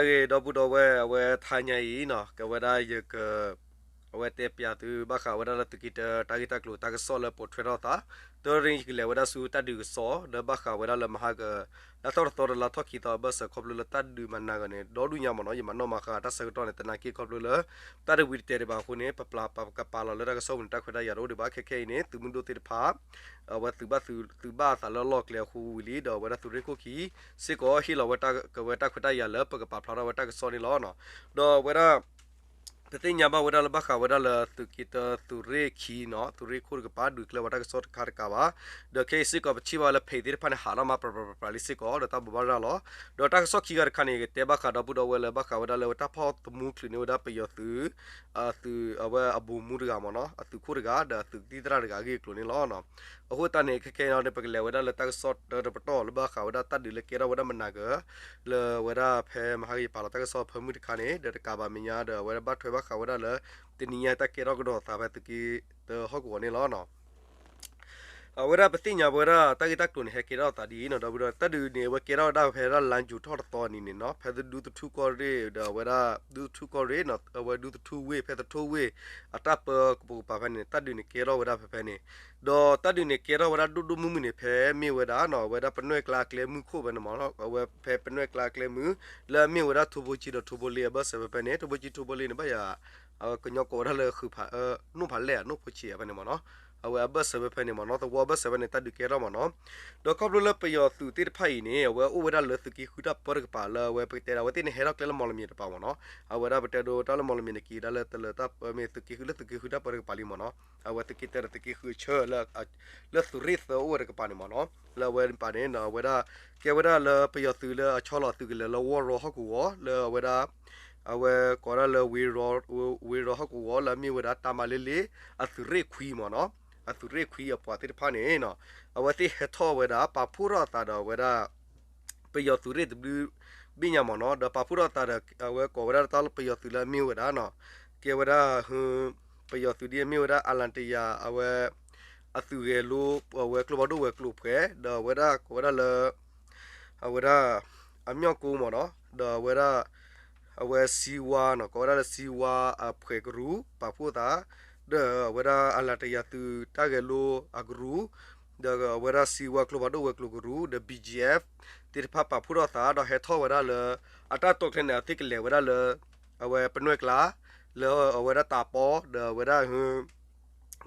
ဒီပုၢ်ဒီဝဲၢ် အဝဲတဟါညါအံၤနီၤ ကဝဲဒၣ်ယက အဝဲတဲပျးသုဘၣ်ဃးဝဲဒၣ်လၢသုးက့တၢတၢ်ဂ့ၢ်တၢ်ကျိၤတၢ်ကစီၣ်လၢပိာ်ထွဲထီၣ်သး, တရ့ယကလဲၤဝဲဒၣ်ဆူတၢ်ဒုးကစီၣ် လၢဘၣ်ဃးဝဲဒၣ်လၢမဟါက လါထီၣ်တသီဒီးလါထီၣ်ခံသီအဘၢၣ်စၢၤ ခီဖျိလၢတၢ်ဒုးမၤနးဂၤန့ၣ် ဒီဒူၣ်ညါမ့ၢ်နီၤ ယမၤနီၣ်မၤဃါတၢ်ဆၢကတီၢ်န့ၣ် သနာ်က့ခီဖျိလၢ တၢ်တဝံၤတတဲာ်ဒံးဘၣ်အဃိန့ၣ် ပပျၢ်ပကပာ်လီၤလၢတၢ်ကစီၣ်ပူၤန့ၣ် တၢ်ခွဲးတၢ်ယာ်တအိၣ်ဒံးဘၣ် ခဲခဲအံၤန့ၣ် သုးမုၢ်ဒိၣ်သ့ၣ်တဖၣ် အဝဲသုးဘၣ်သုးဘၣ်အသးလၢအလီၢ်ကျဲအဃိဝံၤလံ ဒီးအဝဲဒၣ်သုးရ့ၣ်ခိၣ်ခံ စ့ၢ်ကီးဟ့ၣ်လီၤဝဲတၢ်ကဝဲတၢ်ခွဲးတၢ်ယာ်လၢ ပကပာ်ဖျါထီၣ်ဝဲတၢ်ကစီၣ်န့ၣ်လီၤ. ဒီးအဝဲဒၣ် ပသ့ၣ်ညါဘၣ်ဝဲဒၣ်လၢဘၣ်ဃးဝဲဒၣ်လၢသုးက့တၢသုးရ့ၣ်ခံနီၤ သုးရ့ၣ်ခိၣ်တကပၤ ဒုးကျဲဝဲတၢ်ကစီၣ်တခါတကးဘၣ်, ဒီးခဲအံၤစ့ၢ်ကီးပထံၣ်ဘၣ်လၢ page သ့ၣ်တဖၣ်န့ၣ် ဟးထီၣ်မးပြးပြးပြးပြးလံစ့ၢ်ကီး ဒီးတၢ်ဘိးဘၣ်ရၤလီၤ. ဒီးတၢ်ကစီၣ်ခံဂၤတခါန့ၣ် ကတဲဘၣ်ဃးဒီပုၢ်ဒီဝဲၢ်လၢဘၣ်ဃးဝဲဒၣ်လၢတၢ်ဖီၣ်သမူချုးန့ၢ်ဝဲဒၣ်ပယီၤသုး သုးအဝဲအဘူးမူတဂၤမ့ၢ်နီၤ အသုးခိၣ်တဂၤ ဒီးအသုးကသံၣ်သရၣ်တဂၤအဂ့ၢ်အကျိၤန့ၣ်လီၤ. အဃိသတးန့ၣ် ခဲခဲအံၤန့ၣ် ပကလဲၤဝဲဒၣ်လၢတၢ်ကစီၣ်တၢတပတီၢ်လၢဘၣ်ဃးဝဲဒၣ်တၢ်ဒုးလၢကဲထီၣ်ဝဲဒၣ်မနၤက လၢဝဲဒၣ်ဖဲမဟါကယပာ်လီၤတၢ်ကစီၣ်ဖၢမုၢ်တခါန့ၣ် ဒီးတကးဘၣ်မဲာ်ညါဒီး အဝဲဒၣ်ဘၣ်ထွဲဘၣ်ဃးဝဲဒၣ်လၢ တနံၤညါတၢ်ကဲထီၣ်ကဒီးသးဖဲသုးက့တၢဟီၣ်ကဝီၤန့ၣ်လီၤ. အဝဲဒၣ်ပသ့ၣ်ညါဝဲဒၣ်တၢ်ဂ့ၢ်တၢ်ကျိၤန့ၣ် ဟဲကဲထီၣ်သးဒ်အံၤနီၤ ဒီပုၢ်ဒီဝဲၢ် တၢ်ဒုးန့ၣ် အဝဲကဲထီၣ်ဝဲဒၣ်ဖဲဒၣ်လါယူၤထီၣ်တသီအနံၤန့ၣ်နီၤ ဖဲဒူသထူၣ်ကီၢ်ရ့ၣ် ဒီးအဝဲဒၣ် ဒူသထူၣ်ကီၢ်ရ့ၣ် အဝဲဒူသထူၣ်ဝ့ၢ် ဖဲသထူၣ်ဝ့ၢ် အတၢ်ပၢကပိာ်ကပၤဖဲန့ၣ် တၢ်ဒုးန့ၣ်ကဲထီၣ်ဝဲဒၣ်ဖဲဖဲန့ၣ် ဒီးတၢ်ဒုးန့ၣ်ကဲထီၣ်ဝဲဒၣ်ဒိၣ်ဒိၣ်မုၢ်မုၢ်န့ၣ် ဖဲမ့ၢ်ဝဲဒၣ်နီၤ အဝဲဒၣ်ပနွဲၢ်ကျါအကျဲမုၢ်ခိၣ်ဖဲန့ၣ်မ့ၢ်နီၤ အဝဲဖဲပနွဲၢ်ကျါအကျဲမုၢ် လၢအမ့ၢ်ဝဲဒၣ်ထိၣ်ဖိဆံးဒီးထိၣ်ဖိလ့အဘၢၣ်စၢၤဖဲဖဲန့ၣ် ထိၣ်ဖိဆံးထိၣ်ဖိလ့န့ၣ် ဘၣ်ယၤ ကညီကိးဝဲဒၣ်လၢဃုဖး နိၣ်ဖးလဲၢ် နိၣ်ဖိဆံးဖဲန့ၣ်မ့ၢ်နီၤ အဝဲအဘၢၣ်စၢၤဖဲဖဲန့ၣ်မ့ၢ်နီၤ သဝီအဘၢၣ်စၢၤဖဲန့ၣ် တၢ်ဒုးကဲထီၣ်မ့ၢ်နီၤ ဒီးခီဖျိလၢပယီၤသုးသ့ၣ်တဖၣ်အံၤန့ၣ် အဝဲအိၣ်ဝဲဒၣ်လၢသုးက့ဃုတၢ်ပၢတကပၤလၢအဝဲပကတဲဒၣ် အဝဲသ့ၣ်န့ၣ်ဟဲထီၣ်ကျဲလၢမီၣ်လမၠဲၣ်တပၤမ့ၢ်နီၤ အဝဲဒၣ်ပတဲဒိတၢ်လၢမီၣ်လမၠဲၣ်န့ၣ် က့ၤဒၣ်လၢတလၢတၢ်ပၢမ့ၢ်သုးက့ဃု လၢသုးက့ဃုတၢ်ပၢတကပၤလံမ့ၢ်နီၤ အဝဲသုးက့တၢဒီးသုးက့ဃုအဆၢ လၢသုးရ့ၣ်သၢအိၣ်ဝဲတကပၤန့ၣ်မ့ၢ်နီၤ လၢအဝဲတကပၤန့ၣ် အဝဲဒၣ် ကဲဝဲဒၣ်လၢပယီၤသုးလၢအဆီလီၤသုးကလၢၤလၢဝီၢ်ရီဟီၣ်ကဝီၤ လၢအဝဲဒၣ် အဝဲကိးဒၣ်လၢ ဝ့ၢ်ရီဟီၣ်ကဝီၤ လၢအမ့ၢ်ဝဲဒၣ်တၢ်မၤလ့လ့ အသုးရ့ၣ်ခွံမ့ၢ်နီၤ အသုးရ့ၣ်ခွံအပှၤသ့ၣ်တဖၣ်န့ၣ် အဝဲသ့ၣ်ဟဲထီၣ်ဝဲဒၣ် ပာ်ဖှိၣ်ထီၣ်အသးဒီးအဝဲဒၣ် ပယီၤသုးရ့ၣ်တဘျုးဘ့ၣ်ညါမ့ၢ်နီၤ ဒီးပာ်ဖှိၣ်ထီၣ်အသးဒီး အဝဲကိးဝဲဒၣ်တၢ်လၢပယီၤသုးလၢအမ့ၢ်ဝဲဒၣ်နီၤ ကဲဝဲဒၣ် ပယီၤသုးဒ်အမ့ၢ်ဝဲဒၣ် အလၣ်တယၣ် အဝဲ အသုးဂဲၤလိ အဝဲကျိဖးဒိၣ်ဝဲၤကျိၤဖှဲး ဒီးအဝဲဒၣ်ကိးဝဲဒၣ်လၢ အဝဲဒၣ် အမျီၣ်ကိမ့ၢ်နီၤ ဒီးအဝဲဒၣ် အဝဲစံဝါနီၤ ကိးဝဲဒၣ်လၢစံဝါအဖှဲးကရူၢ် ပာ်ဖှိၣ်သး ဒီးအဝဲဒၣ်အလၣ်တယၣ်သုးတၢ်ဂဲၤလိအကရူၢ် ဒီးအဝဲဒၣ်စံဝါကျိဖးဒိၣ်ဝဲၤကျိၤကရူၢ် ဒီး ဘီၣ်ကၠံၣ်အ့ၣ်ဖ် သ့ၣ်တဖၣ်ပာ်ဖှိၣ်ထီၣ်သး ဒီးဟဲထီၣ်ဝဲဒၣ်လၢ အတၢ်တီၢ်ကျဲန့ၣ် အဝဲသ့ၣ်ကလဲၤဝဲဒၣ်လၢ အဝဲပနွဲၢ်ကျါ လၢအဝဲဒၣ်တၢ်ပီ ဒီးအဝဲဒၣ်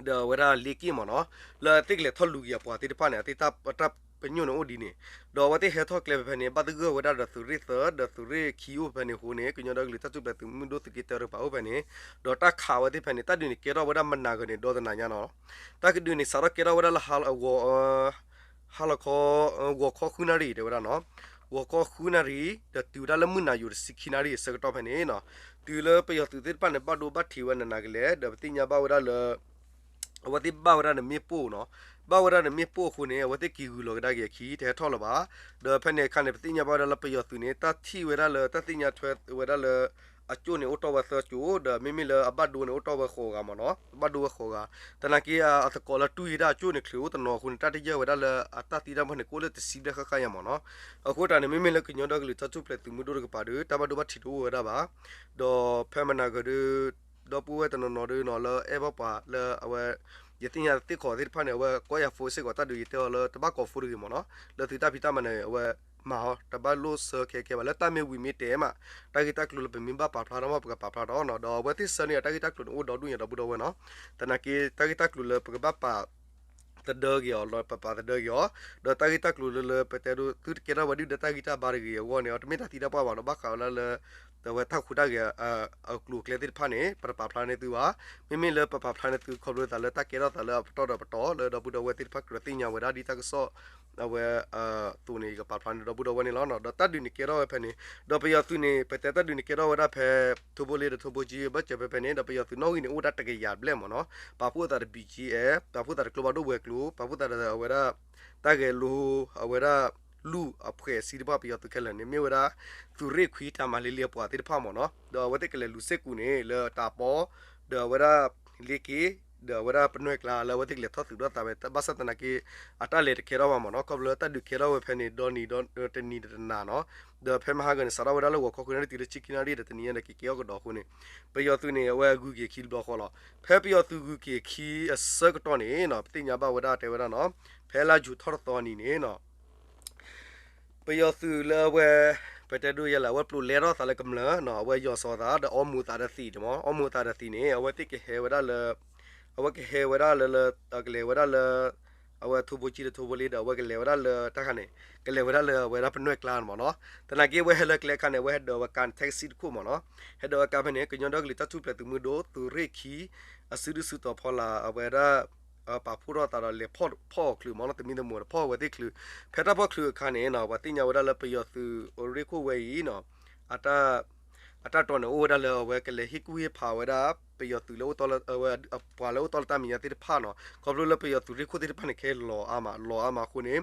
ဒီးအဝဲဒၣ်လ့က့ၣ်မ့ၢ်နီၤ လၢအသ့ၣ်ကလဲၤထီၣ်လူၤက့ၤအပှၤသ့ၣ်တဖၣ်န့ၣ် အသ့ၣ်တၢ်ပညိၣ်န့ၣ်အိၣ်ဒ်န့ၣ် ဒီးအဝဲသ့ၣ်ဟဲထီၣ်ကျဲဖဲဖဲန့ၣ် ဘၣ်သဂၢၢ်ဝဲဒၣ်ဒီးသုးရ့ၣ်သၢ ဒီးသုးရ့ၣ်ခံအိၣ်ဖဲဖဲန့ၣ်အဃိန့ၣ် ကညီဒီကလုာ်တၢ်ထူၣ်ဖျဲးသုးမုၢ်ဒိၣ်သုးက့တၢတကပၤအိၣ်ဖဲန့ၣ် ဒီးတၢ်ခးဝဲသ့ၣ်ဖဲန့ၣ် တၢ်ဒုးန့ၣ်ကဲထီၣ်ဝဲဒၣ်မနၤဂၤန့ၣ် ဒီတနၤညါနီၤ တၢ်ကဒုးန့ၣ် စးထီၣ်ကဲထီၣ်ဝဲဒၣ်လၢဟါလီၤ ဟါလီၤခီ ဂီၤခီဃုနၣ်ရံၣ်တဲဝဲဒၣ်နီၤ ဂီၤခီဃုနၣ်ရံၣ် ဒီးတုၤဝဲဒၣ်လၢမုၢ်နၤယိၤတဆံခံနၣ်ရံၣ်အဆၢကတီၢ်ဖဲန့ၣ်နီၤ တုၤလၢပယီၤသုးသ့ၣ်တဖၣ်န့ၣ် ဘၣ်ဒိဘၣ်ထံးဝဲနးနးကလဲာ် ဒီးပသ့ၣ်ညါဘၣ်ဝဲဒၣ်လၢ အဝဲသ့ၣ်ဘၣ်ဝဲဒၣ်န့ၣ်မ့ၣ်ပိၢ်နီၤ ဘၣ်ဝဲဒၣ်န့ၣ်မ့ၣ်ပိၢ်အဃိန့ၣ် အဝဲသ့ၣ်က့ၤဂုာ်လီၤကဒါက့ၤအခံ တဟဲထီၣ်လၢၤဘၣ် ဒီးဖဲန့ၣ်အခါန့ၣ် ပသ့ၣ်ညါဘၣ်ဝဲဒၣ်လၢပယီၤသုးန့ၣ် တၢ်ထံၣ်ဝဲဒၣ်လၢ တၢ်သ့ၣ်ညါထွဲဝဲဒၣ်လၢ အကၠိၣ်န့ၣ်အိၣ်တီၢ်ဝဲသၢကၠိၣ် ဒီးမ့မ့ၢ်လၢအဘၣ်ဒိန့ၣ်အိၣ်တီၢ်ဝဲဃိးဂၤမ့ၢ်နီၤ ဘၣ်ဒိဝဲဃိးဂၤ သနာ်က့အသကိးလၢတူၢ်ယံၤဒၣ်အကၠိၣ်န့ၣ် ချုးအိၣ်တနီၤအဃိန့ၣ် တၢ်တယၢၢ်ဝဲဒၣ်လၢအတၢ်သံတၢ်ပှၢ်န့ၣ် ကအိၣ်လၢတဆံဘျဲၣ်ဃၣ်ဃၣ်ညါမ့ၢ်နီၤ အဃိတၢ်န့ၣ် မ့မ့ၢ်လၢကညီဒီကလုာ်တၢ်ထူၣ်ဖျဲးသုးမုၢ်ဒိၣ်တကပၤဒီး တၢ်ဘၣ်ဒိဘၣ်ထံးတအိၣ်ဝဲဒၣ်ဘၣ် ဒီးဖဲမနၤဂၤဒီး ဒီပုၢ်ဝဲၢ်တနီၤနီၤဒီးနီၤ လၢအဲၣ်ဘၣ်ပှၤလၢအဝဲ ယသ့ၣ်ညါသ့ၣ်ခီသ့ၣ်တဖၣ်န့ၣ် အဝဲကိးယၤဖိစ့ၢ်ကီး တၢ်ဒုးယတဲအီၤလၢတဘၣ်ကိးဖိတဂ့ၤမ့ၢ်နီၤ လၢသုတၢ်ဖံးတၢ်မၤန့ၣ် အဝဲမၤအီၤ တဘၣ်လိၣ်စၢၤခဲကဲဘၣ် လၢတၢ်မ့ၢ်ဝံၤမ့ၢ်တဲမး တၢ်ဂ့ၢ်တၢ်ကျိၤလၢပမ့ၢ်ဘၣ်ပာ်ဖျါထီၣ်မး ပကပာ်ဖျါထီၣ်နီၤ ဒီးအဝဲသ့ၣ်ဆၢန့ၢ်အတၢ်ဂ့ၢ်တၢ်ကျိၤန့ၣ် အိၣ်ဒီဒူၣ်ညါဒီပုၢ်ဒီဝဲၢ်နီၤ သနာ်က့ တၢ်ဂ့ၢ်တၢ်ကျိၤလၢပကဘၣ်ပာ် သဒၢက့ၤအီၤ လၢပပာ်သဒၢက့ၤအီၤ ဒီးတၢ်ဂ့ၢ်တၢ်ကျိၤလၢလၢပတဲဒိ သုတကဲထီၣ်ဝဲဒုၣ်ဒီးတၢ်ဂံၢ်တၢ်ဘါတဂ့ၤအဂီၢ်န့ၣ် တမ့ၢ်တၢ်သံတၢ်ပှၢ်ဘၣ်ဒီး ဘၣ်ဃးဝဲဒၣ်လၢ အဝဲတၢ်ဟူးတၢ်ဂဲၤ အကျိၤအကျဲသ့ၣ်တဖၣ်န့ၣ် ပတပာ်ဖျါန့ၢ်သုဘၣ် မ့မ့ၢ်လၢပပာ်ဖျါန့ၢ်သုခီဖျိသးလၢတၢ်ကဲထီၣ်သးလၢအပတီၢ်ဒီးပတီၢ် လၢဒီပုၢ်ဒီဝဲၢ်သ့ၣ်တဖၣ်ကြၢးသ့ၣ်ညါဝဲဒၣ်ဒ်တၢ်ကစီၣ် အဝဲ အသိးန့ၣ် ယကပာ်ဖျါန့ၢ်ဒီပုၢ်ဒီဝဲၢ်န့ၣ်လီၤ. ဒီးတၢ်ဒုးန့ၣ်ကဲထီၣ်ဝဲဖဲန့ၣ် ဒီးပယီၤသုးန့ၣ် ပတဲတၢ်ဒုးန့ၣ်ကဲထီၣ်ဝဲဒၣ်ဖဲ ထိၣ်ဖိလ့ဒီးထိၣ်ဖိကၠံဘၢၣ်စၢၤဖဲဖဲန့ၣ် ဒီးပယီၤသုးနီၣ်ဂံၢ်န့ၣ် အိၣ်ဝဲဒၣ်တကယၤဘျဲၣ်မ့ၢ်နီၤ ပာ်ဖှိၣ်သးဒီး ဘီၣ်ကၠံၣ်အဲၣ် ပာ်ဖှိၣ်သးဒီးကျိဖးဒိၣ်ဝဲၤကျိၤ ပာ်ဖှိၣ်သးဒီးအဝဲဒၣ် တၢ်ဂဲၤလိ အဝဲဒၣ် လူၢ်အဖှဲးစံတဖၣ် ပယီၤသုးခဲလၢာ်န့ၣ် မ့ၢ်ဝဲဒၣ် သုးရ့ၣ်ခွံတၢ်မၤလ့လ့အပှၤသ့ၣ်တဖၣ်မ့ၢ်နီၤ ဒီးအဝဲသ့ၣ်ကလဲၤလူၤစ့ၢ်ကီးန့ၣ် လၢတၢ်ပီ ဒီးအဝဲဒၣ် လ့က့ၣ် ဒီးအဝဲဒၣ်ပနွဲၢ်ကျါလၢအဝဲသ့ၣ်ကလဲၤထီၣ်သုးဒီးသးဝဲ ဘၣ်ဆၣ်သနာ်က့ အတၢ်လဲၤတကဲထီၣ်ဘၣ်မ့ၢ်နီၤ, ခီဖျိလၢတၢ်ဒုးကဲထီၣ်ဝဲဖဲန့ၣ် ဒီနံၤဒီးတနံၤတနၤနီၤ, ဒီးဖဲမဟါဂၤန့ၣ် စးထီၣ်ဝဲဒၣ်လၢဂီၤခီခွံနၣ်ရံၣ်တုၤလၢဆံခံနၣ်ရံၣ်ဒီးတနံၤညါဒီးကကဲထီၣ်ကဒီးအဃိန့ၣ် ပယီၤသုးန့ၣ် အဝဲဂုၤက့ၤခံတဘျီဃီလီၤ. ဖဲပယီၤသုးဂုၤက့ၤခံအဆၢကတီၢ်န့ၣ်နီၤ ပသ့ၣ်ညါဘၣ်ဝဲဒၣ်တဲဝဲဒၣ်နီၤ, ဖဲလါယူၤထီၣ်တသီအနံၤန့ၣ်နီၤ ပယီၤသုးလၢအဝဲ ပတဲဒိယဲလၢ အဝဲပျိးလဲထီၣ်သးလၢကမျၢၢ်နီၤ, အဝဲယီၤစီၤသးဒီးအီမိၤသးဒီးသံးန့ၣ်မ့ၢ် အီမိၤသးဒီးသံးန့ၣ် အဝဲသ့ၣ်ကဟဲဝဲဒၣ်လၢ အဝဲကဟဲဝဲဒၣ်လၢလၢ ကလဲၤဝဲဒၣ်လၢ အဝဲထိဖိကံဒီးထိဖိလ့ဒီး အဝဲကလဲၤဝဲဒၣ်လၢတၢ်ခါန့ၣ် ကလဲၤဝဲဒၣ်လၢအဝဲဒၣ်ပနွဲၢ်ကျါန့ၣ်မ့ၢ်နီၤ, သနာ်က့အဝဲဟဲလၢကျဲအခါန့ၣ် အဝဲဟဲဒိးဝဲကါန့ၣ် ထဲကစံၣ်တခိၣ်မ့ၢ်နီၤ, ဟဲဒိးဝဲကါဖဲန့ၣ် ကညီဒီကလုာ်တၢ်ထူၣ်ဖျဲးသုးမုၢ်ဒိၣ် သုးရ့ၣ်ခံ အစုဒုၣ်စုတီၤဖီလာ် အဝဲဒၣ် ပာ်ဖှိၣ်ထီၣ်သးဒီးလဲၤဖီၣ်အီၤချုးမ့ၢ်နီၤ, သမံသမိးဒီးဖီၣ်အဝဲသ့ၣ်ချုး, ဖဲတၢ်ဖီၣ်ချုးအခါန့ၣ်နီၤ ပှၤသ့ၣ်ညါဝဲဒၣ်လၢပယီၤသုးအရ့ၣ်ခိၣ်ဝဲအံၤနီၤ အတၢ် အတၢ်တီန့ၣ်အိၣ်ဝဲဒၣ်လၢအဝဲကလဲၤဟ့ၣ်ကူၣ်ဟ့ၣ်ဖးဝဲဒၣ် ပယီၤသုးလၢအိၣ်တီၢ်လၢ အဝဲအပှၤလၢအိၣ်တီၢ်လၢတၢ်မဲာ်ညါသ့ၣ်တဖၣ်နီၤ, ခီဖျိလၢပယီၤသုးရ့ၣ်ခိၣ်သ့ၣ်တဖၣ်န့ၣ် ခဲအံၤလီၤအါမး လီၤအါမးအဃိန့ၣ်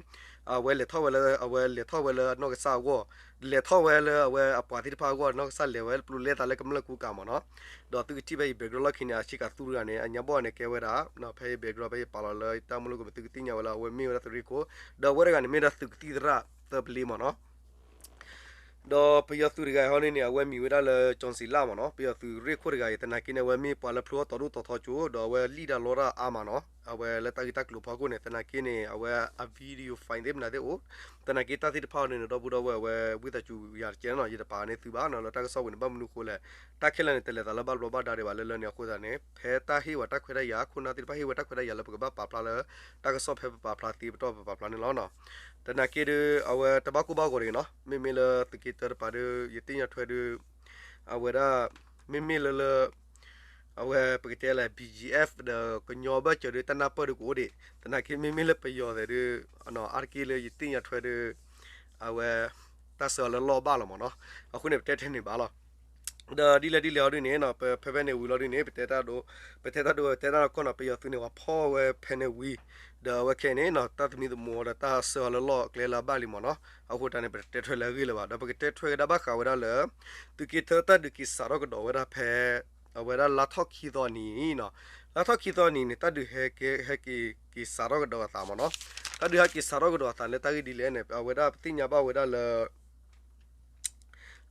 အဝဲလဲၤထီၣ်ဝဲလၢ အဝဲလဲၤထီၣ်ဝဲလၢအနီၢ်ကစၢ်အဂီၢ်, လဲၤထီၣ်ဝဲလၢအဝဲအပှၤသ့ၣ်တဖၣ်အဂီၢ်နီၢ်ကစၢ်လဲၤဝဲပျိးလဲသးလၢကမျၢၢ်ကူကၤမ့ၢ်နီၤ, ဒီးသုကထံၣ်ဖဲအံၤ background လီၢ်ခံန့ၣ် အဆ့ကၤသူတဂၤန့ၣ် အညါဘီၣ်န့ၣ်ကဲဝဲဒၣ် ဖဲအံၤ background ဖဲအံၤပာ်လီၤလၢတၢ်မုၢ်လိၣ်ကမ့ၢ်သုကသ့ၣ်ညါဝဲလၢအဝဲမ့ၢ်ဝဲဒၣ်သုးရ့ၣ်ခိၣ်, ဒီးအဝဲတဂၤန့ၣ်မ့ၢ်ဝဲဒၣ်သုးကသံၣ်သရၣ်သၢပလ့မ့ၢ်နီၤ ဒီးပယီၤသုးတဂၤအံၤဟီန့ၣ်န့ၣ် အဝဲမံၤဝဲဒၣ်လၢ ကၠီၣ်စံးလၣ်မ့ၢ်နီၤ, ပယီၤသုးရ့ၣ်ခိၣ်တဂၤအံၤ သနာ်က့န့ၣ် အဝဲမ့ၢ်ပှၤလၢဖျိထီၣ်တီၤဒိၣ်တီၤထီကၠိ ဒီးအဝဲလံၣ်တၢ်လီတၢ်အါမးနီၤ, အဝဲလၢတၢ်ဂ့ၢ်တၢ်ကျိၤဖီခိၣ်န့ၣ် သနာ်က့န့ၣ် အဝဲအ video file သ့ၣ်မနုၤသ့ၣ်အိၣ်, သနာ်က့တၢ်သ့ၣ်တဖၣ်အံၤန့ၣ် ဒီပုၢ်ဒီဝဲၢ်အဝဲဝံသးစူၤယၤတကဲနီၤ, ယတပာ်န့ၢ်သုဘၣ်နီၤ, လၢတၢ်ကစီၣ်ဝဲန့ၣ် ဘၣ်မနုၤအဃိလဲၣ်, တၢ်ခဲလၢာ်န့ၣ် တလဲၤသးလၢဘၣ်ဘျီးဘၣ်ဒါဒံးဘၣ်လၢလၢန့ၣ်အဃိသတးန့ၣ် ဖဲတၢ်ဟ့ၣ်ဝဲတၢ်ခွဲးတၢ်ယာ် ခိၣ်နၢ်သ့ၣ်တဖၣ်ဟ့ၣ်ဝဲတၢ်ခွဲးတၢ်ယာ်လၢပကဘၣ်ပာ်ဖျါလၢ တၢ်ကစီၣ်ဖဲပပာ်ဖျါသ့ပတီၢ်ပပာ်ဖျါန့ၣ်လီၤ. သနာ်က့ဒီး အဝဲတဘၣ်ကိၢ်ဘၣ်ဂီၤတဂ့ၤနီၤ, မ့မ့ၢ်လၢသုးက့တၢတပၤဒီး ယသ့ၣ်ညါထွဲဒီး အဝဲဒၣ် မ့မ့ၢ်လၢလၢ အဝဲပကတဲလၢ B G F ဒီးကညီဘၢၣ်စၢၤဒီးတၢ်နၢ်ပၢၢ်ဒီးကအိၣ်ဒံး, သနာ်က့မ့မ့ၢ်လၢပယီၤသဲးဒီး အါတက့ၢ်လၢယသ့ၣ်ညါထွဲဒီး အဝဲ တၢ်ဆှၢအီၤလၢလီၢ်ဘၣ်လီၤမ့ၢ်နီၤ, အဃိန့ၣ် ပတဲထဲန့ၣ်ဘၣ်လီၤ. ဒီးဒ်လဲၣ်ဒ်လဲၣ်အီၤဒ်န့ၣ်နီၤ ပဖဲဖဲန့ၣ်ဝံၤလီၤဒ်န့ၣ် ပတဲတၢ်ဒိ ပတဲတၢ်ဒိဝဲတဲတၢ်ကီၢ်နီၤ ပယီၤသုးန့ၣ် ပှၤဖီၣ်ဝဲဖဲန့ၣ်ဝံၤ ဒီးအဝဲခဲအံၤန့ၣ်နီၤ တၢ်သမံသမိးဒီးတၢ်ဆှၢအီၤလၢလီၢ်အကျဲလၢအဘၣ်လံမ့ၢ်နီၤ, အဃိတၢ်န့ၣ် ပတဲထွဲလၢအဂ့ၢ်လၢၤဘၣ် ဒီးပကတဲထွဲကဒါဘၣ်ဃးဝဲဒၣ်လၢ သုးက့တၢတၢ်ဒုးက့ၤစးထီၣ်ကဒီးဝဲဒၣ်ဖဲ အဝဲဒၣ်လါထီၣ်ခံသီအနံၤနီၤ, လါထီၣ်ခံသီအနံၤန့ၣ် တၢ်ဒုးဟဲက့ၤ ဟဲက့ၤက့ၤစးထီၣ်ကဒီးအသးမ့ၢ်နီၤ, တၢ်ဒုးဟဲက့ၤစးထီၣ်ကဒီးအသးလၢတၢ်ဂ့ၢ်ဒ်လဲၣ်န့ၣ် အဝဲဒၣ်ပသ့ၣ်ညါဘၣ်ဝဲဒၣ်လၢ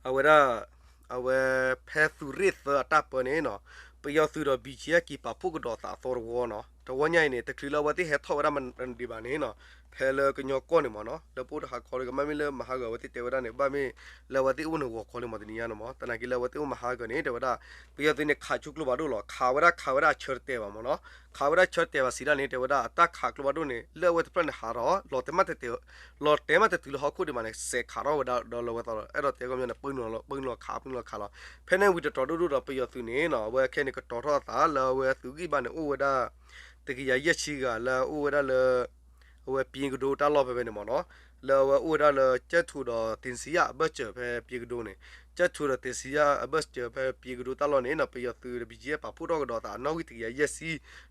အဝဲဒၣ် အဝဲဖဲသုးရ့ၣ်သၢအတၢ်ပၢန့ၣ်နီၤ, ပယီၤသုးဒီး B G F က့ၤပာ်ဖှိၣ်ကဒီးအသးအသီတဝီနီၤ, တဝီညါအံၤန့ၣ် တချုးလၢအဝဲသ့ၣ်ဟဲထီၣ်ဝဲဒၣ်မနုၤဒံးဘၣ်န့ၣ်နီၤ, ဖဲလၢကညီကီၢ်န့ၣ်မ့ၢ်နီၤ, လၢပအိၣ်တဟးခီလၢကမ့ၢ်လၢမဟါဂၤအဝဲသ့ၣ်တဲဝဲဒၣ်န့ၣ် ဘၣ်မ့ၢ်လၢအဝဲသ့ၣ်အိၣ်န့ၣ်ဂီၤခီလံမ့ၢ်တနံၤညါန့ၣ်မ့ၢ်, သနာ်က့လၢအဝဲသ့ၣ်အိၣ်မဟါဂၤန့ၣ် တဲဝဲဒၣ် ပယီၤသုးန့ၣ်ခးဆူကျိဘၣ်ဒိၣ်လီၤ, ခးဝဲဒၣ်ခးဝဲဒၣ်အဆၢတတဲာ်ဘၣ်မ့ၢ်နီၤ, ခးဝဲဒၣ်ဆၢတတဲာ်ဘၣ်စံးဒၣ်န့ၣ် တဲဝဲဒၣ် အတၢ်ခးကျိဘၣ်ဒိၣ်န့ၣ် လၢအဝဲတဖျၢၣ်န့ၣ်ဟးထီၣ် လီၤတဲာ်မးတတဲာ် လီၤတဲာ်မးတတုၤလၢဟီၣ်ခိၣ်ဒံးဘၣ်န့ၣ် စဲးခးထီၣ်ဝဲဒၣ်ဒီးလၢဝဲသီဒီး အဲၣ်ဒိးတဲကီၢ်မီန့ၣ် ပၢနုာ်လီၤခး ပၢနုာ်လီၤခး ပၢနုာ်လီၤခးလီၤ. ဖဲန့ၣ်ဝံၤတတီၤဒိၣ်ဒိၣ်ဒီး ပယီၤသုးန့ၣ်နီၤ အဝဲခဲန့ၣ်ကတီၤထီၣ်အသးလၢအဝဲသုးဂံၢ်ဘါန့ၣ် အိၣ်ဝဲဒၣ် တကယၤယဲၢ်ဆံဂၤလၢအအိၣ်ဝဲဒၣ်လၢ အဝဲပျ့ကဒိတၢ်လီၢ်ဖဲဖဲန့ၣ်မ့ၢ်နီၤ, လၢအဝဲအိၣ်ဝဲဒၣ်လၢ ကၠဲၣ်ထူးဒီးသ့ၣ်စံယၣ်အဘၢၣ်စၢၤဖဲပျ့ကဒိန့ၣ်, ကၠဲၣ်ထူးဒီးသ့ၣ်စံယၣ်အဘၢၣ်စၢၤဖဲပျ့ကဒိတၢ်လီၢ်န့ၣ်နီၤ ပယီၤသုးဒီး ဘီၣ်ကၠံၣ်အဲၣ် ပာ်ဖှိၣ်ထီၣ်ကဒီးသးအနီၣ်ဂံၢ်တကယၤယဲၢ်ဆံ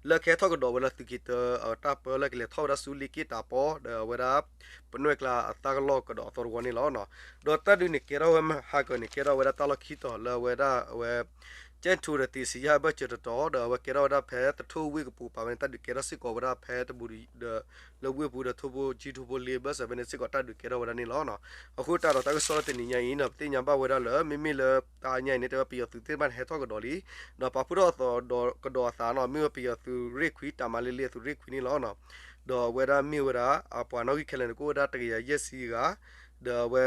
လၢကဟဲထီၣ်ကဒီးဝဲလၢသုးက့တၢအတၢ်ပၢလၢကလဲၤထီၣ်ဝဲဒၣ်ဆူလ့ၣ်က့ၣ်တၢ်ပီ ဒီးအဝဲဒၣ် ပနွဲၢ်ကျါအသၢကလီၢ်ကဒီးအသီတဝီန့ၣ်လီၤ. ဒီးတၢ်ဒုးန့ၣ်ကဲထီၣ်ဝဲမဟါကၢၤန့ၣ် ကဲထီၣ်ဝဲဒၣ်တၢ်လီၢ်ခံတီၤလၢအဝဲဒၣ်အဝဲ ကၠဲၣ်ထူးဒီးသ့ၣ်စံယၣ်အဘၢၣ်စၢၤတတီၤ ဒီးအဝဲကဲထီၣ်ဝဲဒၣ်ဖဲသထူဝ့ၣ်ကပူၤပာ်ဝဲန့ၣ် တၢ်ဒုးကဲထီၣ်စ့ၢ်ကီးဝဲဒၣ်ဖဲတဘူးဒီး လၢဝ့ၢ်ပူၤဒီးထိၣ်ဖိကၠံထိၣ်ဖိလ့ဘၢၣ်စၢၤဖဲန့ၣ်စ့ၢ်ကီးတၢ်ဒုးကဲထီၣ်ဝဲဒၣ်န့ၣ်လီၤ. အဃိတၢ်ဒီးတၢ်ကစီၣ်လၢတနံၤညါအံၤနီၤ ပသ့ၣ်ညါဘၣ်ဝဲဒၣ်လၢ မ့မ့ၢ်လၢတၢ်ညါအံၤန့ၣ် တဲဝဲပယီၤသုးသ့ၣ်တဖၣ်န့ၣ် ဟဲထီၣ်ကဒီးလံ ဒီးပာ်ဖှိၣ်ထီၣ်အသးဒီးကဒီးအသးနီၤ မ့ၢ်ဝဲပယီၤသုးရ့ၣ်ခွံ တၢ်မၤလ့လ့အသုးရ့ၣ်ခွံန့ၣ်လီၤ. ဒီးအဝဲဒၣ်မ့ၢ်ဝဲဒၣ် အပှၤနီၣ်ဂံၢ်ခဲလၢာ်န့ၣ် ကအိၣ်ဝဲဒၣ်တကယၤယဲၢ်ဆံဂၤ ဒီးအဝဲ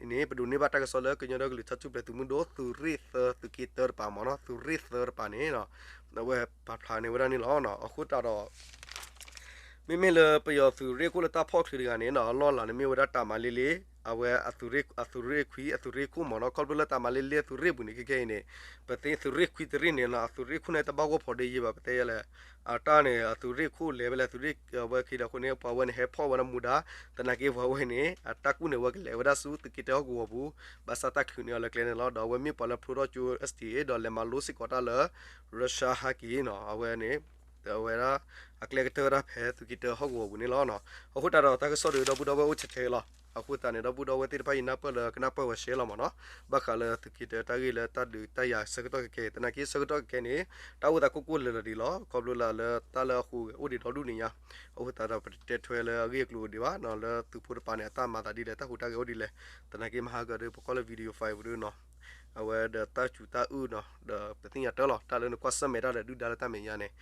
န့ၣ် ပဒိးန့ၢ်ဘၣ်တၢ်ကစီၣ်လၢကညီဒီကလုာ်တၢ်ထူၣ်ဖျဲးသုးမုၢ်ဒိၣ် သုးရ့ၣ်သၢသုးက့တၢတပၤမ့ၢ်နီၤ သုးရ့ၣ်သၢတပၤန့ၣ် အဝဲပာ်ဖျါန့ၢ်ဝဲဒၣ်န့ၣ်လီၤ. အဃိတၢ်ဒီး မ့မ့ၢ်လၢပယီၤသုးရ့ၣ်ခိၣ်လၢတၢ်ဖီၣ်ချုးတဂၤန့ၣ်နီၤ အလီၢ်လၤန့ၣ်မ့ၢ်ဝဲဒၣ်တၢ်မၤလ့လ့ အဝဲအသုးရ့ၣ်ခွံအသုးရ့ၣ်ခိၣ်မ့ၢ်နီၤ ခီဖျိလၢတၢ်မၤလ့လ့အသုးရ့ၣ်ပူၤန့ၣ် ခဲခဲအံၤန့ၣ် ပသ့သုးရ့ၣ်ခွံသုးရ့ၣ်န့ၣ်နီၤ အသုးရ့ၣ်ခိၣ်န့ၣ်တဘၣ်ဂီၢ်ဖီဒ့ယဲဘၣ် ပတဲယဲလဲၣ် အတၢ်န့ၣ် အသုးရ့ၣ်ခိၣ်လဲၤဝဲလဲၣ်သုးရ့ၣ်ဝဲခံဒီးအဃိန့ၣ် ပှၤဝဲန့ၣ်ဟဲဖီၣ်ဝဲဒၣ်မူဒါ သနာ်က့ပှၤဝဲန့ၣ် အတၢ်ကူၣ်န့ၣ် ဝဲကလဲၤဝဲဒၣ်ဆူသုးက့တၢဟီၣ်ကဝီၤပူၤ ဘၣ်ဆၣ်တၢ်ချုးန့ၢ်အီၤလၢကျဲန့ၣ်လီၤ. ဒီးအဝဲမ့ၢ်ပှၤလၢဖျိထီၣ်ကၠိ S D A ဒီးလဲၤမၤလိစ့ၢ်ကီးတၢ်လၢ Russia ဟဲက့ၤနီၤ အဝဲန့ၣ် အဝဲဒၣ် အကျဲကတၢၢ်ဝဲဒၣ်ဖဲသုးက့တၢဟီၣ်ကဝီၤပူၤန့ၣ်လီၤ. အဃိတၢ်ဒီးတၢ်ကစီၣ်ဒီး ဒီပုၢ်ဒီဝဲၢ်အိၣ်ထဲထဲလီၤ. အဃိသတးန့ၣ် ဒီပုၢ်ဒီဝဲၢ်သ့ၣ်တဖၣ်အံၤ နၢ်ပၢၢ်လၢကနၢ်ပၢၢ်ဝဲရှဲလီၤမ့ၢ်နီၤ, ဘၣ်ဃးလၢသုးက့ၤတၢတၢ်ဂ့ၢ်လၢတၢ်ဒုးတၢ်ယၤဆၢကတီၢ်ခဲခဲအံၤ သနာ်က့ဆၢကတီၢ်ခဲခဲန့ၣ် တၢ်အိၣ်သးကိၢ်ကိၢ်လၢာ်လၢာ်ဒံးလီၤ. ခီဖျိလၢလၢတၢ်လၢအဃိဂဲၤအိၣ်ဒံးဒီဒူၣ်န့ၣ်ညါ, အဃိသတးဒီးပတတဲထွဲလၢအဂ့ၢ်အကျိၤဒံးဘၣ်နီၤ, လၢသုးဖိတပၤန့ၣ် အတၢ်မၤသးဒ်လဲၣ် တၢ်ဟူးတၢ်ဂဲၤအိၣ်ဒ်လဲၣ်, သနာ်က့မဟါကဒီး ပကွၢ်လၢ video file ပူၤဒ်နီၤ အဝဲဒီးတၢ်စူၤတၢ်အုၣ်နီၤ, ဒီးပသ့ၣ်ညါတၢ်လီၤ တၢ်လၢနကွၢ်ဆၢၣ်မဲာ်တၢ်ဒီးဒုၣ်ဒါလၢတၢ်မဲာ်ညါန့ၣ်,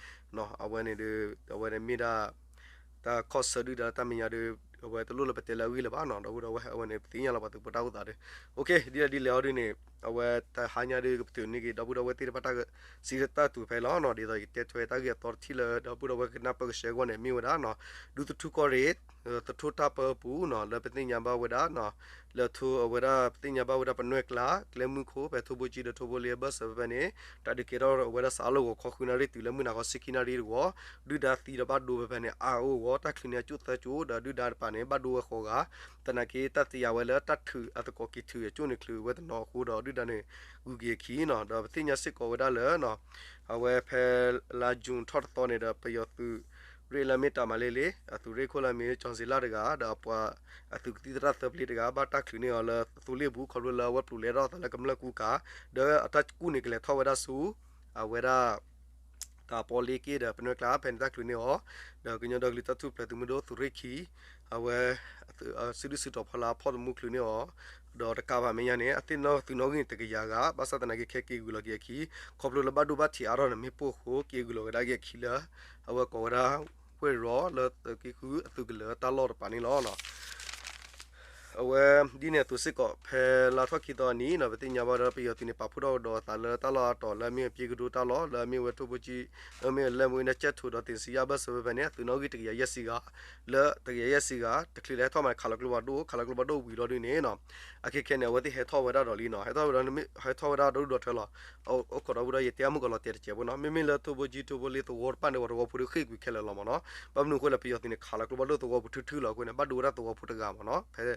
အဝဲန့ၣ်ဒီး အဝဲန့ၣ်မ့ၢ်ဒၣ် တၢ်ခီၣ်ဆၢဒုၣ်ဒါလၢတၢ်မဲာ်ညါဒီး အဝဲတလိၣ်လၢပတဲလၢအဂ့ၢ်လၢၤဘၣ်နီၤ, ဒီပုၢ်ဒီဝဲၢ် အဝဲန့ၣ် ပသ့ၣ်ညါလီၤပှၤသုးဖိတၢ်အိၣ်သးဒီး, ဒ်လဲၣ်ဒ်လဲၣ်အီၤဒ်န့ၣ်, အဝဲတဟါညါဒီး ကပတုာ်န့ၢ်က့ၤ ဒီပုၢ်ဒီဝဲၢ်သ့ၣ်တဖၣ်တၢ်စံးတၢ်တူၢ်ဖဲလီၤနီၤ, ဒ်သိးယကတဲထွဲတၢ်ဂ့ၢ်အသီတထံၣ်လၢ ဒီပုၢ်ဒီဝဲၢ်ကနၢ်ပၢၢ်ကဆှဲအဂီၢ်န့ၣ် မ့ၢ်ဝဲဒၣ်နီၤ, ဒူသထူၣ်ကီၢ်ရ့ၣ် သထူၣ်တၢ်ပၢပူၤနီၤ, လၢပသ့ၣ်ညါဘၣ်ဝဲဒၣ်နီၤ, လၢထိအဝဲဒၣ်ပသ့ၣ်ညါဘၣ်ဝဲဒၣ်ပနွဲၢ်ကျါ ကျဲမုၢ်ခိၣ် ဖဲထိဘိကၠံဒီးထိဘိလ့အဘၢၣ်စၢၤဖဲဖဲန့ၣ်, တၢ်ဒုးကဲထီၣ်ဝဲဒၣ်စးလၢဂီၤခီဃုနၣ်ရံၣ်တုၤလၢမုၢ်နၤခီဆံခံနၣ်ရံၣ်တဝီ, ဒုၣ်ဒါသံဒီးဘၣ်ဒိဖဲဖဲန့ၣ် အါအိၣ်ဂီၤ, တၢ်ချုးန့ၣ်အကၠိၣ်သၢကၠိၣ် ဒီးဒုၣ်ဒါတပၤန့ၣ် ဘၣ်ဒိဝဲဃိးဂၤ, သနာ်က့တၢ်သ့ၣ်ညါဝဲလၢတၢ်ထုးအသကိးက့ၤထုးအကၠိၣ်န့ၣ်ချုးဝဲတနီၤအဃိဒီးဒုၣ်ဒါန့ၣ် ဂုၤက့ၤအခံနီၤ, ဒီးပသ့ၣ်ညါစ့ၢ်ကီးဝဲဒၣ်လၢ အဝဲဖဲလါ June ထီၣ်တသီန့ၣ်ဒီး ပယီၤသုးရ့ၣ်လၢအမ့ၢ်တၢ်မၤလ့လ့ အသုးရ့ၣ်ခိၣ်လၢအမ့ၢ်ကၠီၤစ့လၣ်တဂၤ ဒီးအပှၤအသုးကသံၣ်သရၣ်သၢပျ့တဂၤ ဘၣ်တၢ်ချုးန့ၢ်အီၤလၢသိလ့ၣ်ပူၤ ခီဖျိလၢအဝဲပျိးလဲထီၣ်အသးလၢကမျၢၢ်ကူကၤ, ဒီးအတၢ်ကူၣ်န့ၣ်ကလဲၤထီၣ်ဝဲဒၣ်ဆူ အဝဲဒၣ် တၢ်ပီလ့က့ၢ်ဒီးပနွဲၢ်ကျါ ဖဲန့ၣ်တၢ်ချုးန့ၢ်အီၤ, ဒီးကညီဒီကလုာ်တၢ်ထူၣ်ဖျဲးသုးမုၢ်ဒိၣ်သုးရ့ၣ်ခံ အဝဲ စုဒုၣ်စုတီၤဖီလာ်ဖီၣ်သမူချုးန့ၢ်အီၤ, ဒီးတကးဘၣ်မဲာ်ညါန့ၣ် အသ့ၣ်နီၣ်သုးနီၣ်ဂံၢ်န့ၣ်တကယၤဂၤ ဘၣ်ဆၣ်သနာ်က့ခဲက့ၤဂုာ်လီၤက့ၤအခံ, ခီဖျိလၢဘၣ်ဒိဘၣ်ထံးအါထီၣ်န့ၣ်မ့ၢ်ပိၢ်အဃိ က့ၤဂုာ်လီၤကဒါက့ၤအခံလၢ အဝဲကိးဝဲဒၣ် ဝ့ၢ်ရီလၢသုးက့ဃုအသုးကလၢၤတၢ်လီၢ်တပၤန့ၣ်လီၤ. အဝဲဒ်န့ၣ်အသိးစ့ၢ်ကီး ဖဲလါထီၣ်ခံသီအနံၤနီၤ ပသ့ၣ်ညါဘၣ်ဒီး ပယီၤသုးန့ၣ် ပာ်ဖှိၣ်ထီၣ်ကဒီးအသးလၢတၢ်လီၢ်အတီၤလၢအမ့ၢ်ဝဲပျ့ကဒိတၢ်လီၢ် လၢအမ့ၢ်ဝဲထိၣ်ဖိကၠံ လၢအမ့ၢ်ဝဲလဲၣ်မူဝဲန့ၣ် ကၠဲၣ်ထိးဒီးသ့ၣ်စံယၣ်ဘၢၣ်စၢၤဖဲဖဲန့ၣ် အသုးနီၣ်ဂံၢ်တကယၤယဲၢ်ဆံဂၤ, လၢတကယၤယဲၢ်ဆံဂၤ တချုးလၢဟဲထီၣ်မးန့ၣ် ခးလီၤကျိဖးဒိၣ် ခးလီၤကျိဖးဒိၣ်ဝံၤလီၤဒ်န့ၣ်နီၤ, အခဲခဲန့ၣ် အဝဲသ့ၣ်ဟဲထီၣ်ဝဲဒၣ်ဒီးလံနီၤ, ဟဲထီၣ်ဝဲဒၣ် ဟဲထီၣ်ဝဲဒၣ်ဒီဒူၣ်ဒီထၢလီၤ. အိၣ်ခိးဒီပုၢ်ဒီဝဲၢ် ယတဲအမုၢ်ကီၤလီၤတဲာ်တစဲးဖိနီၤ, မ့မ့ၢ်လၢထိၣ်ဖိကၠံ ထိၣ်ဖိလ့သဝီတဖၣ်န့ၣ် ပှၤသဝီဖိဒီးဃ့ၢ်ကွံာ်ခဲလၢာ်လီၤမ့ၢ်နီၤ, ဘၣ်မနုၤအဃိလဲၣ် ပယီၤသုးန့ၣ် ခးလီၤကျိဖးဒိၣ်သဝီပူၤထုထုလီၤအဃိန့ၣ် ဘၣ်ဒိဝဲဒၣ်သဝီဖိတဂၤမ့ၢ်နီၤ, ဖဲ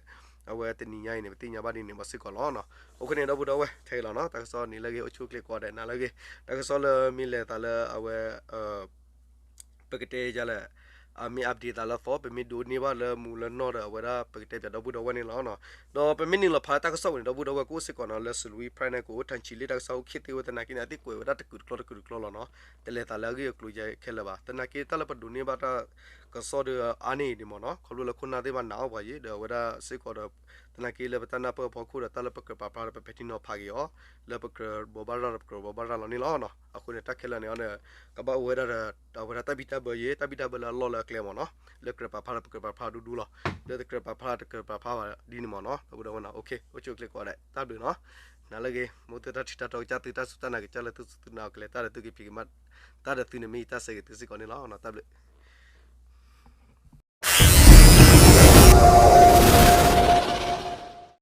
အဝဲတနံၤညါအံၤန့ၣ် ပသ့ၣ်ညါဘၣ်ဒ်န့ၣ်မ့ၢ်စ့ၢ်ကီးလီၤ. အဃိန့ၣ် ဒီပုၢ်ဒီဝဲၢ် ထဲအံၤလီၤနီၤ, တၢ်ကစီၣ်န့ၣ်လၢအဂ့ၤ အိၣ်ဆူၣ်အိၣ်ချ့ကိးဂၤဒဲး နၤလၢအဂ့ၤ, တၢ်ကစီၣ်လၢမ့ၢ်လဲၤသးလၢအဝဲ ပကတဲယၤလဲၣ်, အမ့ၢ် update သးလၢအသီ ပမ့ၢ်ဒိးန့ၢ်ဘၣ်လၢမူလၢနီၢ်ဒီး အဝဲဒၣ်ပကတဲပၠးဒီပုၢ်ဒီဝဲၢ်န့ၣ်လီၤ. ဒီးပမ့ၢ်နုာ်လီၤဖးလၢတၢ်ကစီၣ်ပူၤန့ၣ် ဒီပုၢ်ဒီဝဲၢ်ကအိၣ်စ့ၢ်ကီးနီၤ, လၢ စလူၤဝံဖရဲၣ်န့ၣ် ကအိၣ် ထၣ်ဆံလ့ၣ် တၢ်ကစီၣ်အိၣ် ခ့သ့ဝဲသနာ်က့န့ၣ် အသ့ၣ်ကွဲးဝဲဒၣ်တကုာ်တကျီတကုာ်တကျီလီၤနီၤ, တလဲၤသးလၢအဂ့ၢ်အကျိၤယဲခဲလၢာ်ဘၣ်. သနာ်က့တၢ်လၢပဒိးန့ၢ်ဘၣ်တၢ်ကစီၣ်ဒီးအါန့ၢ်အံၤန့ၣ်မ့ၢ်နီၤ, ခီဖျိလၢခိၣ်နၢ်သ့ၣ်တဖၣ်နာ်အီၤပှၤယံၤ ဒီးအဝဲဒၣ်စ့ၢ်ကီးဒီး သနာ်က့လၢပတၢ်နၢ်ပၢၢ်အဖီခိၣ်ဒီး တၢ်လၢပကြၢးပာ်ဖျါဒီး ပပဲာ်ထံနီၤဖးက့ၤအီၤ လၢပကြၢးဘိးဘၣ်ရၤဒီး ပကြၢးဘိးဘၣ်ရၤလီၤန့ၣ်လီၤ. အဃိန့ၣ် တၢ်ခဲလၢာ်န့ၣ်အီၤန့ၣ် ကဘၣ်အိၣ်ဝဲဒၣ်ဒီး အဝဲဒၣ်တၢ်ဘံၣ်တၢ်ဘၢယံၤ တၢ်ဘံၣ်တၢ်ဘၢလၢအလီၢ်လၢအကျဲမ့ၢ်နီၤ, လၢကြၢးပာ်ဖျါဒီး ပကြၢးပာ်ဖျါဒူဒူလီၤ, လၢတကြၢးပာ်ဖျါ တကြၢးပာ်ဖျါဘၣ်ဒ်န့ၣ်မ့ၢ်နီၤ, ဒီပုၢ်ဒီဝဲၢ်နီၤ, အိၣ်ဆူၣ်အိၣ်ချ့ကိးဂၤဒဲး တၢ်ဘျုးနီၤ, နၤလၢအဂ့ၤ, မ်သုတၢ်ထံၣ်တၢ်တီကစၢ်သု တၢ်စူၢ်တၢ်နာ်ကစၢ်လၢသုစူၢ်သုနာ်အီၤကလဲၤ တၢ်ဒီးသုက့ၤဖံးကမၣ်, တၢ်ဒီးသုန့ၣ်မ့ၢ်ယတၢ်ဆၢဂ့ၤသုစ့ၢ်ကီးန့ၣ်လီၤ. တၢ်ဘျုး